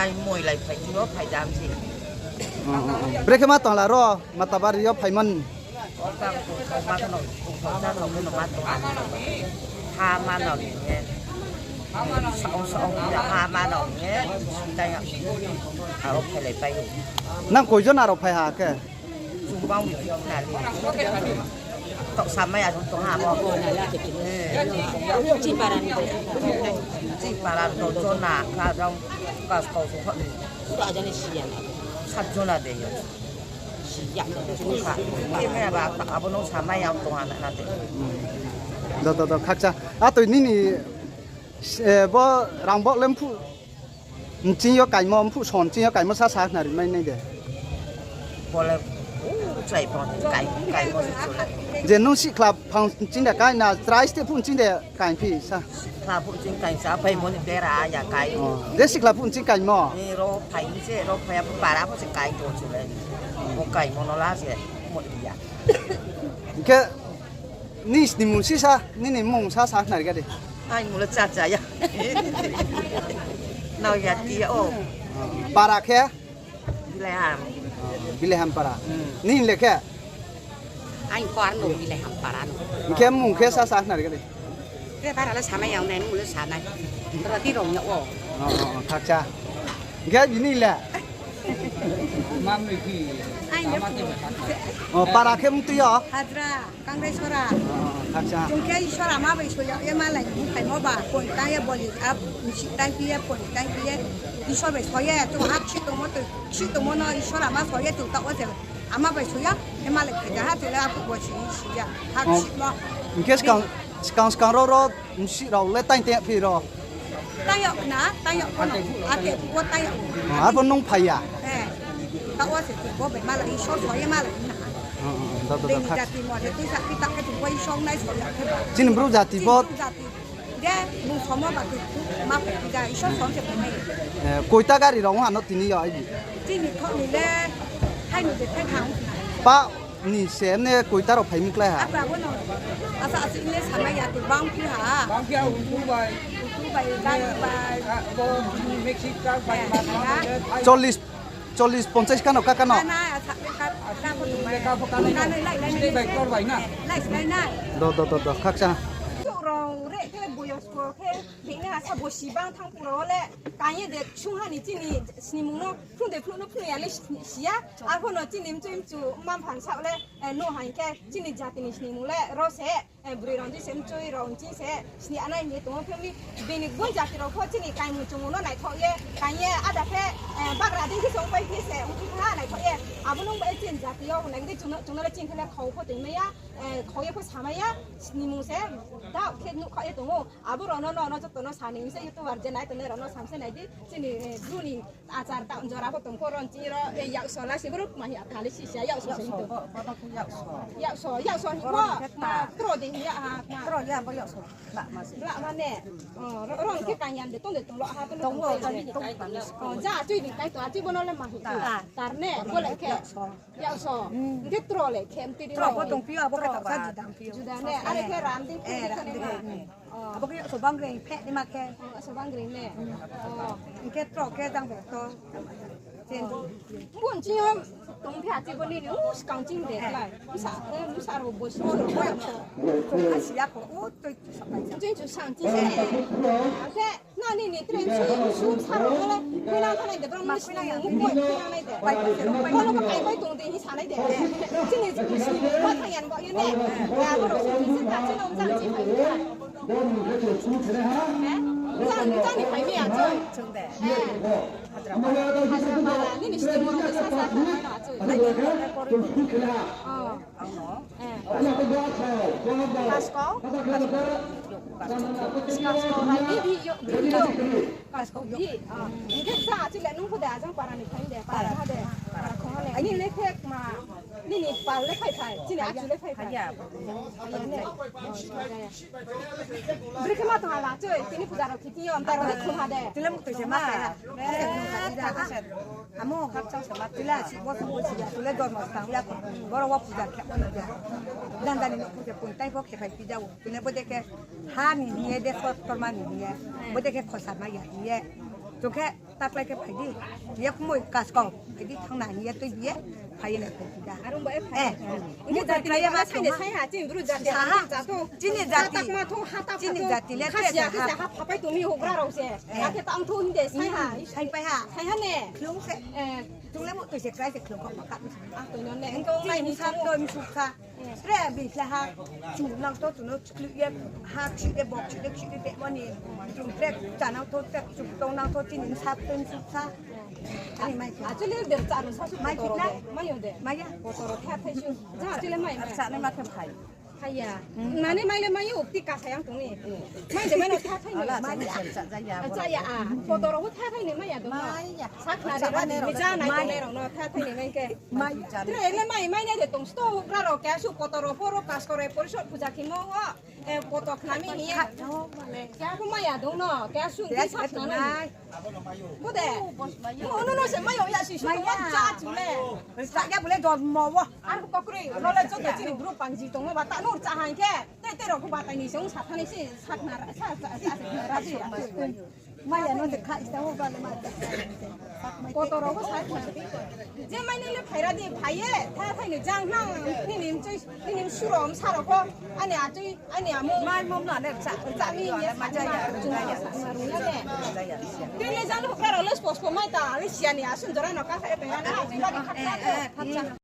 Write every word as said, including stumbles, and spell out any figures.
Ai moi lai phai tio, phai jam se. Brekhe ma tong la ro, Matabari yo phaimani. Ota tongthao ma tong, tongthao ja tong no ma tong ani. Ha ma no ni he. Saong saong ya ha ma no ni he. Sinta ya. Aro phailai pai. Nang koijon aro phai ha khe? Chung bang wi thik na le. Tok samai ya tong ha mo. Chi para ni. Chi para to jona ka jong ka ko so ni. Sat jona de yo. Abo no samai ya tong ha na de. Do, do, do, khakcha. Atoi nini, eh, bo rang bo lem phu nching yo kaimo, mphu son nching yo kaimo sa sa khna ri mai nai de. Bo le, u, chai pho, kai, kaimo se chule. Je nung sikhla phang nching de kai na, trai ste phu nching de kai phi sa. Sikhla phu nching kai sa, pai mo ni bera ya kai. Oh, je sikhla phu nching kaimo. Ni ro phai se, ro phai ya para pho se kai to chule. Bo kaimo no la se, mo ya. Khe, ni snimung sisa, nini mung sa sa khna ri ga de. Ai mung le cha cha ya. Nao ya ti ya o. Para khe? Bilaiham. Bilaiham para. Hmm. Nini le khe? Ai ko ar no Bilaiham para no. Khe mung khe sa sa khna ri ga de. Khe para le samai ya nai, mung le sa nai. Ro ti rong ya o. Oh, oh, oh, khakcha. Khe bini le? Ai, oh, para khe mung tui yo? Hadra. Kangrai sora. Oh, khakcha. Chung khe Isor ama bai soya ye malai ni phaimo ba, pon tang ye boli, a, msi tang phi ye, pon tang phi ye, Isor bai soya, chung ha kchi tongmo to, kchi tongmo no Isor ama soya chung ta o je, ama bai soya, ye malai khe ha chung le apu bo si, si ya, ha kchi mo. Hing khe skang, skang, skang ro ro, msi rao le tang tang phi ro. Tang yag na, tang yag pho no. Ake bo tang yag. Oh, arbo nung phai ya? Eh. Ta o se chung bo bai malai, Isor soya malai na. Oh, oh, oh, da, da, da, bini jati mo le tuisa pi ta khe chung bo Isor nai soya khe ba. Chini Bru jati bo. Chini Bru jati. Je, nung somo ba tu, tu, ma phai ja, Isor som se phai nai. Eh, koita gari rao ha no tini yo ai di? Chini thok ni le, hai ni je thai thang. Pa, Ni se mne koita rao phai mi klái ha? Apa bo no. Asa asi ne samai ya tu bang phi ha. Bang phi ha, utu bai. Utu bai, gari bai. Ah, bo Mexico bai, eh, ma, ma, ya. Chollis, chollis, ponchais kano, ka kano? Ka na, asa ka, ka pho tu bai. Ka pho ka nai no. Ka nai, lai, lai, lai, lai, bai, tor bai na. Eh, lai, lai, lai. Do, do, do, do, khakcha. Tu rao re, khe boyosko khe, bini asa bo si bang thang pura le, kanye de sung ha ni chini, snimung no, phung de phung no, phung ya le si, si ya. Arphuh no chini mchoi mchu mma mpha ni saoh le, eh, no hing khe chini jati ni snimung le ro se, eh, broi rao di se mchoi rao nching se sni anai hing ye tong ou. Khe mi bini gun jati rao pho chini kaimung chumung no naithaoh ye, kaing ye ada khe, eh, bagra dei khe se ongpai khe se ongphi tha naithaoh ye. Abo nung bai chini jati yo hing nai di chung no, chung no le chini khe le khau pho tongmai ya, eh, khau ye pho samai ya, snimung se daoh khe nuhkhaoh ye tong ou. Abo rao no, no, no, joto no sa ni se YouTuber je nai tongnai rao no sam se nai di, chini, eh, Bru ni Achar ta jora pho tong pho ron chi ro, e, yak so la si bru ma hi a thali si sia yak so se. Yak so, bo, bo, bo, yak so. Yak so, yak so hi pho, ma, tro de hi ya ha, ma. Tro ya, bo yak so. Bla ma se. Bla ma ne. Oh, ro, ron khe kang yan de, tong de tong lo ha, tong de tong lo. Tong bo, tong bo. Oh, ja, chui di kai to, a chui bo no le ma hi. Ta. Tar ne, bo le khe. Yak so. Yak so. Hmm. Khe tro le khe, mti di. Tro bo tong phi yo, bo khe tong sa juda phi yo. Juda ne, are khe ram di, eh, ram di, eh. Oh. Abo khe yak so bang reng phe di ma khe. Oh, yak so bang reng ne. Hmm. Oh. Hing khe tro khe jang be to. Chen. Bun chi yo tong phi ati bo ni ni, u, skang ching de lai. Msa, eh, msa ro bo so ro bo yak so. Tong kha si ya ko, u, toi tu sa pai ja. Ching chu sang chi se. Ake, na ni ni train su, su sa ro le. Khui nang kha nai de, bro, ma khui nang ya, mu khui nang nai de. Pai khui se ro, pai. Ko lo ko pai pai tong de, hi sa nai de. Chini, chini, chini, ma thang yan bo ye ne. Ya, bo ro su, chini sa, chini ong jang chi pai. Jang, jang ni phai mi ya, jang. Chung de. Eh. Hadrabara. Hadrabara. Nini sini mo sa sa kha na chu. Oh. Ang no. Eh. Kaskau. Kaskau. Kaskau. Hai, bi, bi, yo, bi, yo. Kaskau, bi. Ah. Hing khe sa, chu le nung pho de, ajang para ni phai de, para ha de. Para khong ha le. Ani le khe ma, nini pal le phai phai, chini achu le phai phai. Haya. Haya ne. Oh, haya. Bri khe ma tong hala, choi, tini puja rao khiti yo, amta rao de khum ha de. Tila muk tui se ma kaya. Amo, hapchang se ma tila, si bo sung si ya, tule dor ma tang ya ko. Boro wo puja khe ko na ya. Dan dan ni no puja pun tai bo khe phai pi ja wo. Tule bo de khe ha ni ni ye, de so torma ni ni ye. Bo de khe khosa ma ya ni ye. To khe Taklai khe phai di. Ye khumoi kaskau. Phai di thang na hing ye tui di ye. Phai ye nai phai di da. Arung ba e phai. Eh. Ni jati ni ba sai ha, chini bru jati. Sa ha. Chini jati. Chini jati le khasi ya, khasi ha phapai tong mi houhgra rao se. Eh. Akhe tang tho hing de sai ha. Sai pai ha. Sai ha ne. Khlung se. Eh. Chung le mo tui se krai se khlung kho ma ka. Ah, tui no ne. Engkau lai ni sa to mi sukha. Tre bi khle ha, chu nang to, chu no chuklu ye, ha chu ye, bok chu ye, chu ye, te mo ni, chu tre cha nang to, tre chu to nang to, chini ni sa to ni sukha. Ani mai khe. Actually, der cha no sa su mai khe na. Mai yo de. Mai ya. Potoro khe thai su. Ja, actually mai mai. Sa ne ma khe phai. Phai ya. Mane mai le mai yo, ti ka sayang tong ni. Mai de mai no khe thai ni. Ala mai ya. Cha ya. Cha ya a. Potoro ho khe thai ni mai ya do. Mai ya. Sa kha de ba ni ja nai to ne rao no khe thai ni mai khe. Mai. Tre le mai, mai nai de tong sto, houhgra rao, keha su potoro poro, kaskore, porisod puja khemo wo, eh, poto khnami ni. Keha pho mai ya dong no, keha su ni sa khnanai. Bo de. Bo no no se mai ya si su mai ya cha chu le. Sa ya bo le dormo wo. Ar bo kokroi, ro le joto chini bru pangji tongmo ba ta no cha hai khe. Te te rao pho batai ni se ong sa thani si sa khna ra, sa, sa, sa, sa khna ra si. Mai ya no de kha ista ho ba le mai. Koto rao bo sa khna. Je mai ni le phai ra di, phai ye, tha thai ni jang nang, nini mchoi, nini msu rao, msa rao pho, ani achoi, ani amo. Mai mom na ne cha, cha ni ye, mai ja ya, ja ya, ja ya. Tini jang houhgra rao le spo spo mai ta, le sia ni asun jora no ka sa e pe ra na, achoi ba ni kha cha.